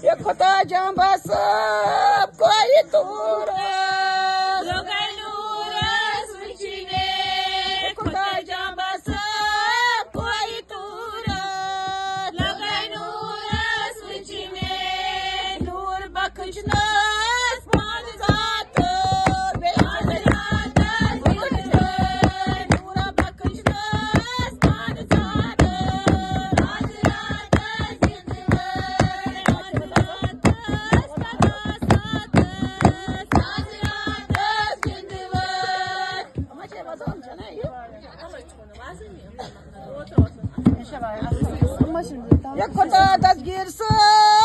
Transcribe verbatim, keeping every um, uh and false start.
یہ خدا جان بس کوئی تورس، لوگے نورس وچھنے۔ خدا جان بس کوئی تورس، لوگے نورس وچھنے۔ نور بخشنس پان ذات، بے حضرات نور بخشنس پان ذات۔ یہ خدا دستگیر صٲب۔